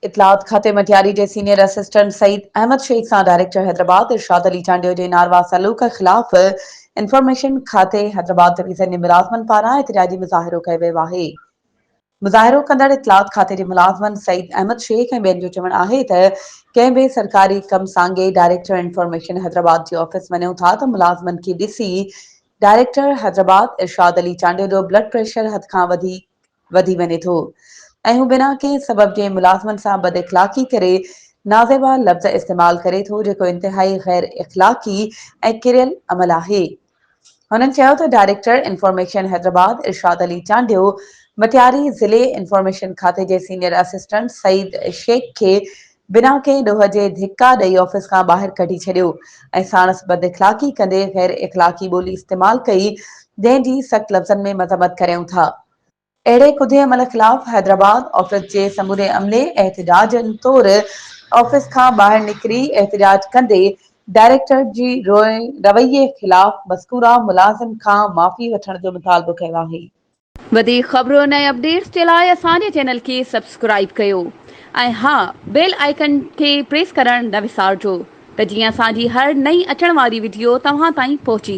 اطلاعات کاتي مٽياري جي سينيئر اسسٽنٽ سعيد احمد شيخ سان ڊائريڪٽر حيدرآباد ارشاد علي چانڊيو جي ناروا سلوڪ خلاف انفارميشن کاتي حيدرآباد ڊويزن جي ملازمن پاران احتجاجي مظاهرو ڪيو ويو آهي. مظاهرو ڪندڙ اطلاعات کاتي جي ملازمن سعيد احمد شيخ ۽ ٻين جو چوڻ آهي ته ڪنهن به سرڪاري ڪم سانگي ڊائريڪٽر انفارميشن حيدرآباد جي آفيس وڃون ٿا ته ملازمن کي ڏسي ڊائريڪٽر حيدرآباد ارشاد علي چانڊيو جو بلڊ پريشر حد کان وڌيڪ وڌي وڃي ٿو ۽ هو بنا ڪنهن سبب جي ملازمن سان بد اخلاقي ڪري نازيبا لفظ استعمال ڪري ٿو جيڪو انتهائي غير اخلاقي ۽ ڪريل عمل آهي. هنن چيو ته ڊائريڪٽر انفارميشن حيدرآباد ارشاد علي چانڊيو مٽياري ضلعي انفارميشن کاتي جي سينيئر اسسٽنٽ سعيد شيخ کي بنا ڪنهن ڏوهه جي ڌڪا ڏئي آفيس کان ٻاهر ڪڍي ڇڏيو ۽ ساڻس بد اخلاقي ڪندي غير اخلاقي ٻولي استعمال ڪئي جنهن جي سخت لفظن ۾ مذمت ڪريون ٿا. اهڙي ڪڌي عمل خلاف حيدرآباد آفيس جي سموري عملي احتجاجن طور آفيس کان ٻاهر نڪري احتجاج ڪندي ڊائريڪٽر جي رويي خلاف مذڪوره ملازم کان معافي وٺڻ جو مطالبو ڪيو آهي. وڌيڪ خبرن ۽ اپڊيٽس جي لاء اسان جي چينل کي سبسڪرائيب ڪيو ۽ ها بيل آئيڪن کي پريس ڪرڻ نه وسارجو ته جيئن اسان جي هر نئين اچڻ واري وڊيو توهان تائين پهچي.